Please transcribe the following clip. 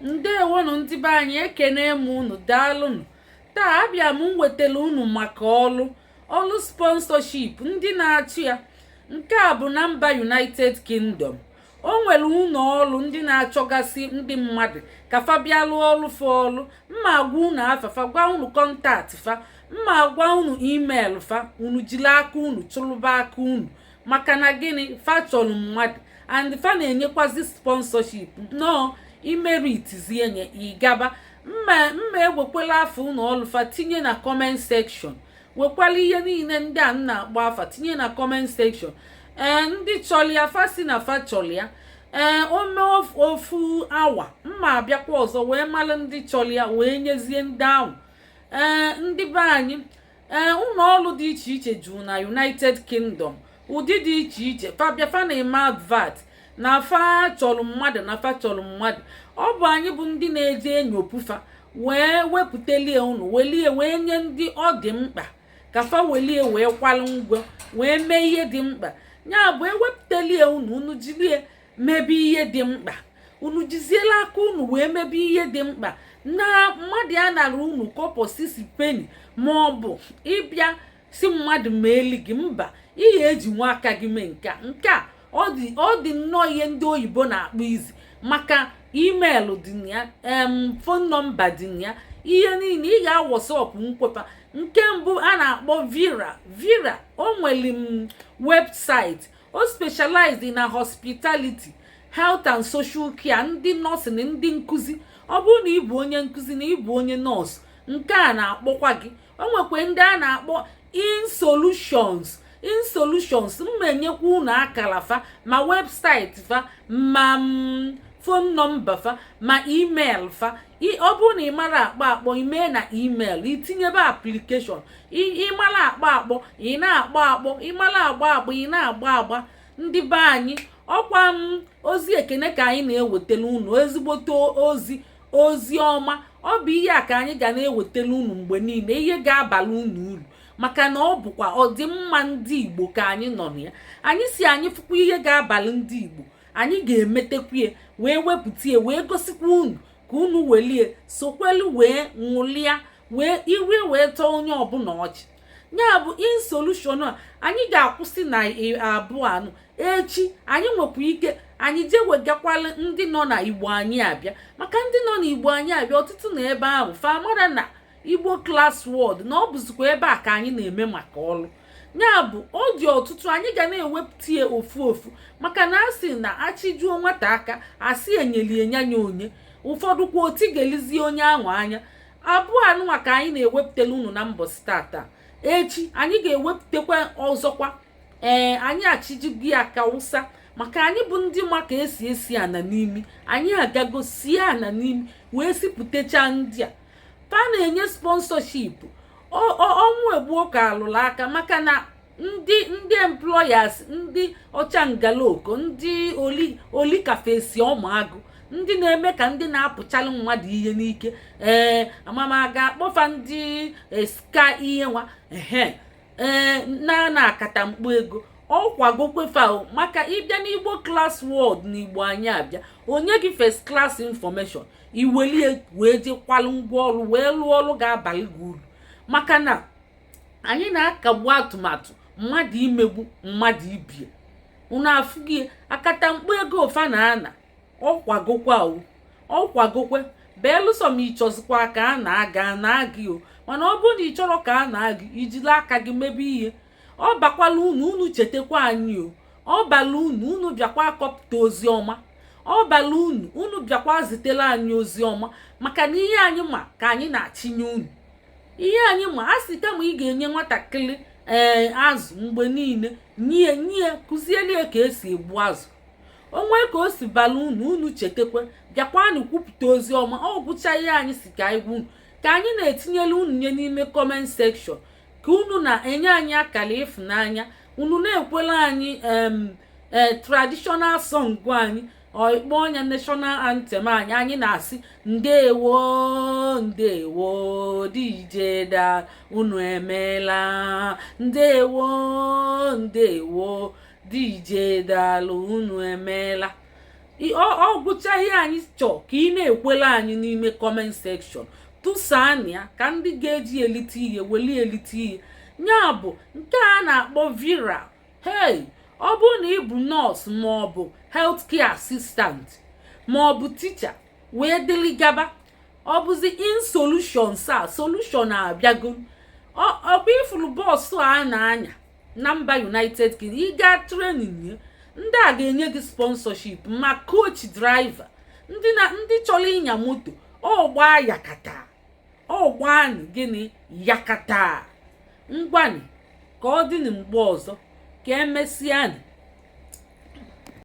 Ndewonụ ndị be anyị, ekene m unu, daalụnụ. Taa abịa m wetara unu maka ọlụ ọlụ sponsorship ndị na-achị ya. Nke a bụ na mba United Kingdom. O nwere ụlọ ọrụ ndị na-achọgasị ndị mmadụ ka fa bịa lụọ ọlụ fa ọlụ. Mma agwa unu afa fa, gwa unu contact fa, mma agwa unu email fa. Unu jiri aka unu chụlụba aka unu, maka na gịnị? Fa chọrọ mmadụ and fa na-enyekwazi sponsorship nọọ imeritizie nye ịgaba. Mma mma ewekwela afọ ụlọ ọrụ fa tinye na comment section, wekwala ihe niile ndị a m na-akpọ afa tinye na comment section. Ee, ndị chọrọ ya, fa si na fa chọrọ ya. Ee, o mee ofu awa, mma abịakwa ọzọ wee mara ndị chọrọ ya, wee nyezie ndị ahụ. Ee, ndị be anyị, ee, ụlọ ọrụ dị iche iche juru na United Kingdom, ụdị dị iche iche. Fa bịa, fa na-eme advert na fa chọrọ mmadụ, na fa chọrọ mmadụ. Ọ bụ anyị bụ ndị na-eje enyopufa wee wepụtalie unu, welie wee nye ndị ọ dị mkpa ka fa welie wee kwalụ ngwa wee mee ihe dị mkpa. Ya bụ, ewepụtalie unu, unu jilie mebe ihe dị mkpa. Unu jiziela aka unu wee mebe ihe dị mkpa na mmadụ a nara unu kọpọ sisi penny ma ọ bụ ịbịa si mmadụ ma eli gị mba ihe eji nwa aka gị mee. Nke a, nke a ọ dị nnọọ ihe ndị oyibo na-akpọ izi, maka email dị na ya, phone number dị na ya, ihe niile ị ga-awọsọpụ nkwefa. Nke mbụ a na-akpọ Vera. Vera, o nwere m website. O specialize na hospitality, health and social care, ndị nọọsụ na ndị nkụzi. Ọ bụrụ na ị bụ onye nkụzi na ị bụ onye nọọsụ, nke a na-akpọkwa gị. O nwekwa ndị a na-akpọ InSolutions. InSolutions, m enyekwa unu akara fa, ma website fa, ma phone number fa, ma email fa. Ọ bụrụ na ị mara akpọ akpọ, ime na email, itinyebe application. Ị mara akpọ akpọ, ị na-akpọ akpọ. Ị mara agba agba, ị na-agba agba. Ndị be anyị, ọkwa m ozi ekene ka anyị na-ewetara unu, ezigbote ozi, ozi ọma. Ọ bụ ihe a ka anyị ga na-ewetara unu mgbe niile, ihe ga-abalị unu uru, maka na ọ bụkwa ọdịmma ndị Igbo ka anyị nọ na ya. Anyị si anyị fụkwa ihe ga-abalị ndị Igbo, anyị ga-emetekwa ya wee wepụta ya wee gosikwa unu ka unu welie sokwelu wee ṅụlịa, wee iwe wee tọọ onye ọbụla ọchị. Ya bụ InSolution a, anyị ga-akwụsị na abụọ anụ. Echi anyị nwekwa ike anyị jee wegakwala ndị nọ na Igbo anyị abịa, maka ndị nọ n'Igbo anyị abịa, ọtụtụ na ebe ahụ fa mara na Igbo Class World na ọ bụzikwa ebe a ka anyị na-eme maka ọlụ. Ya bụ, ọ dị ọtụtụ, anyị ga na-ewepụta ya ofu ofu, maka na a sị na achịjuo nwata aka, asị enyelie ya ya onye ụfọdụ kwa otigelizie onye ahụ anya. Abụọ anụnwa ka anyị na-ewepụtala unu na mbọsị tata. Echi anyị ga-ewepụtakwa ọzọkwa. Ee, anyị achịjigo ya ka wụsa, maka anyị bụ ndị ma ka esi esi ana n'imi. Anyị agago sie ana n'imi wee sipụtacha ndị a fa na-enye sponsorship. Ọnwụ egbuo ka alụrụ aka, maka na ndị employers, ndị ọcha ngaloko, ndị oli olikafesi ọmụagụ, ndị na-eme ka ndị na-apụchalụ mmadụ ihe n'ike. Ee, amama ga-akpọfa ndị ska ihe nwa ehe, ee, na-ana akata mkpu ego. Ọ kwagokwefa o, maka ịbịa n'Igbo Class World na Igbo anyị abịa onye gị first class information, iwelie wee je kwalụ ngwa ọrụ wee lụọ ọrụ ga-abalị gị uru, maka na anyị na-akagbu atụmatụ mmadụ imegbu mmadụ ibie. Unu afụghị akata mkpu ego ofa na ana ọkwagokwa o, ọkwagokwe belụsọ ma ịchọzikwa ka a na-aga na-agị o. Mana ọ bụrụ na ị chọrọ ka a na-agị, ijiri aka gị mebe ihe. Ọ bakwala unu, unu chetakwa anyị o. Ọ bala unu, unu bịakwa akọpụta ozi ọma. Ọ bala unu, unu bịakwa zitere anyị ozi ọma, maka na ihe anyị ma ka anyị na-achịnye unu. Ihe anyị ma a sị, kama ị ga-enye nwatakịrị ee azụ mgbe niile, nye nye kụziere ka esi egbu azụ. Onwe ka o si bala unu, unu chetakwa, bịakwanụ kwupụta ozi ọma. Ọ gwụcha ihe anyị si ka anyị gwa unu, ka anyị na-etinyere unu nye n'ime comment section, ka unu na-enye anyị akara ịfụnanya, unu na-ekwere anyị ee traditional song anyị, ọikpọ ọnya national anthem anyị. Anyị na-asị ndewo, ndewo DJ da, unu emeela. Ndewo, ndewo DJ, daalụ, unu emeela. Ọ gwụcha ihe anyị chọọ ka ị na-ekwele anyị n'ime comment section. Tụsaanụ ya ka ndị ga-eji elite ihe weli elite ihe. Ya bụ nke a na-akpọ viral. Hey, ọ bụrụ na ị bụ nọọsụ, ma ọ bụ healthcare assistant, ma ọ bụ teacher, wee dịrị gaba, ọ bụzi in solutions a solution abịago. Ọkwa ifuru bus a na-anya na mba United Kingdom, ị gaa training ya, ndị a ga-enye gị sponsorship ma coach driver, ndị na ndị chọrọ ịnya moto. Ọgba yakata, ọgbanị gịnị yakata. Ngwanị, ka ọ dị na mgbe ọzọ, ka emesịanị.